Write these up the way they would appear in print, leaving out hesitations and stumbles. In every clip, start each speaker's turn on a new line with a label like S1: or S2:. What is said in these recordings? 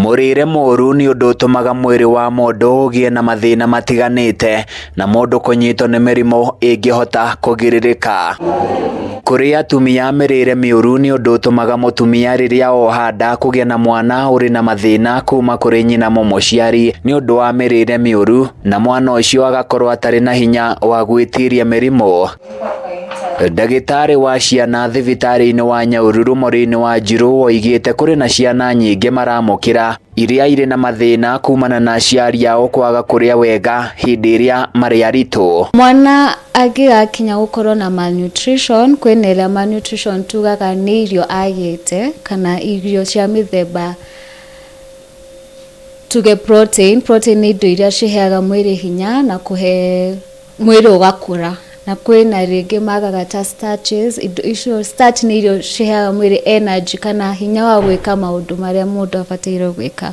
S1: Mũrĩre mũru nĩ ũndũ ũtũmaga mwĩrĩ wa mũndũ ũgĩe na mathĩna matiganĩte na mũndũ kũnyitwo nĩ mĩrimũ ĩngĩhota kũgirĩrĩka. Kũrĩ atumia mĩrĩre mĩũru nĩ ũndũ ũtũmaga mũtumia rĩrĩa oha nda kũgĩa na mwana ũrĩ na mathĩna kuma kũrĩ nyina mũmũciari nĩ ũndũ wa mĩrĩre mĩũru na mwana ũcio agakorwo atarĩ na hinya wa gwĩtiria mĩrimũ. Ndagĩtarĩ wa ciana thibitarĩ-inĩ wa Nyahururu Maureen Wanjiru oigĩte kũrĩ na ciana nyingĩ maramũkĩra iria irĩ na mathĩna kumana na aciari ao kwaga kũrĩa wega hĩndĩ ĩrĩa marĩ aritũ.
S2: Mwana angĩgakinya gũkorwo na malnutrition, kwĩna ĩrĩa malnutrition tugaga nĩ irio agĩte kana irio cia mĩthemba tuge protein. Protein nĩ indo iria ciheaga mwĩrĩ hinya na kũhe mwĩrĩ ũgakũra, na kwĩna rĩngĩ magaga ta starches. Indo icio starch nĩ irio ciheaga mwĩrĩ energy kana hinya wa gwĩka maũndũ marĩa mũndũ abataire gwĩka.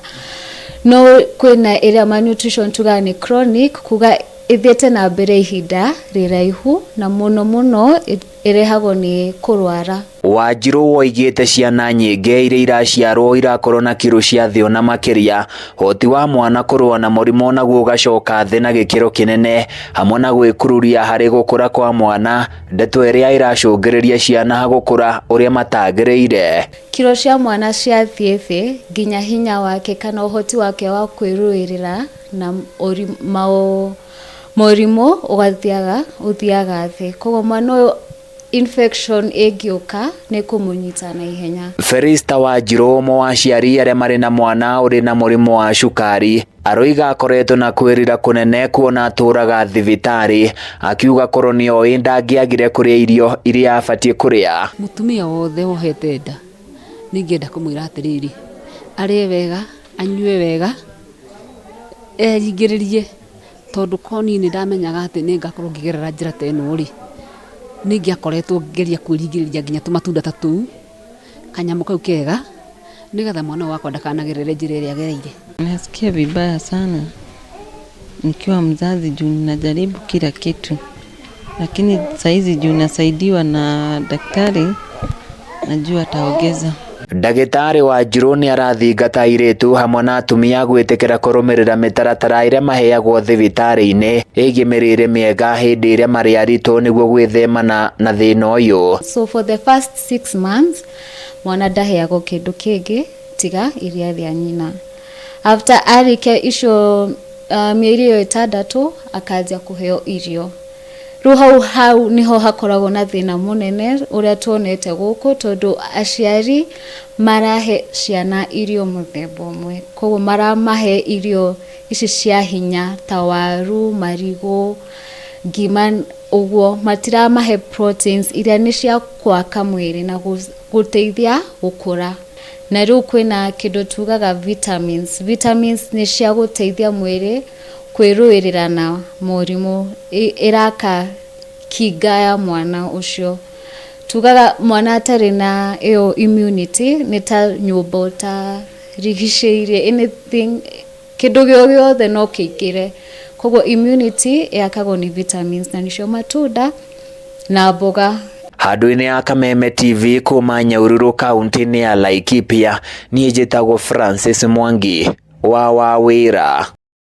S2: No kwĩna ĩrĩa malnutrition tugaga nĩ chronic, kuga ĩthiĩte na mbere ihinda rĩraihu, na mũno mũno ĩrehagwo nĩ kũrwara.
S1: Wanjiru oigĩte ciana nyingĩ iria iraciarwo irakorwo na kiro cia thĩ ona makĩria, ũhoti wa mwana kũrũa na mũrimũ naguo ũgacoka thĩ na gĩkĩro kĩnene, hamwe na gwĩkururia harĩ gũkũra kwa mwana, ndeto ĩrĩa ĩracũngĩrĩria ciana gũkũra ũrĩa matagĩrĩire.
S2: Kiro cia mwana ciathiĩ thĩ, nginya hinya wake kana ũhoti wake wa kwĩrũĩrĩra na mũrimũ ũgathiaga ũthiaga thĩ, koguo mwana ũyũ infection ĩngĩũka nĩ kũmũnyita na ihenya.
S1: Felista Wanjiru, ũmwe wa aciari arĩa marĩ na mwana ũrĩ na mũrimũ wa cukari, aroiga akoretwo na kwĩrira kũnene kuona atũraga thibitarĩ, akiuga korwo nĩoĩ ndangĩagire kũrĩa irio iria abatiĩ kũrĩa.
S3: Mũtumia wothe wohete nda nĩingĩenda kũmwĩra atĩrĩrĩ, arĩe wega, anyue wega, eringĩrĩrie, tondũ korwo niĩ nĩndamenyaga atĩ nĩngakorwo ngĩgerera njĩra ta ĩno rĩ, nĩingĩakoretwo ngĩgeria kwĩringĩrĩria nginya tũmatunda ta tũu, kanyamũ kau kega, nĩgetha mwana ũyũ wakwa ndakanagerere njĩra ĩrĩa agereire.
S4: Nasikia vibaya sana nikiwa mzazi juu ninajaribu kila kitu, lakini saizi juu nasaidiwa na daktari, najua ataongeza.
S1: Ndagĩtarĩ Wanjiru nĩ arathingata airĩtu hamwe na atumia gwĩtĩkĩra kũrũmĩrĩra mĩtaratara ĩrĩa maheagwo thibitarĩ-inĩ ĩgiĩ mĩrĩre mĩega hĩndĩ ĩrĩa marĩ aritũ nĩguo gwĩthemana na thĩna ũyũ.
S2: So for the first 6 months mwana ndaheagwo kĩndũ kĩngĩ tiga iria rĩa nyina. After arĩkia icio mĩeri ĩyo 6 akanjia kũheo irio. Rĩu hau hau niho hakoragwo na thĩna mũnene ũrĩa tuonete gũkũ, tondũ aciari marahe ciana irio mũthemba ũmwe, koguo maramahe irio ici cia hinya ta waru, marigũ, ngima ũguo, matiramahe proteins iria nĩ cia gwaka mwĩrĩ na gũteithia gũkũra. Na rĩu kwĩna kĩndũ tugaga vitamins. Vitamins nĩ cia gũteithia mwĩrĩ kwĩrũĩrĩra na mũrimũ, ĩraka kinga ya mwana ũcio. Tugaga mwana atarĩ na ĩyo immunity nĩ ta nyũmba ũtarigicĩirie, anything, kĩndũ gĩo gĩothe no kĩingĩre. Koguo immunity yakagwo nĩ vitamins, na nĩcio matunda na mboga.
S1: Handũ-inĩ ya Kameme TV kuma Nyahururu, kaunti-inĩ ya Laikipia, niĩ njĩtagwo Francis Mwangi wa Wawĩra.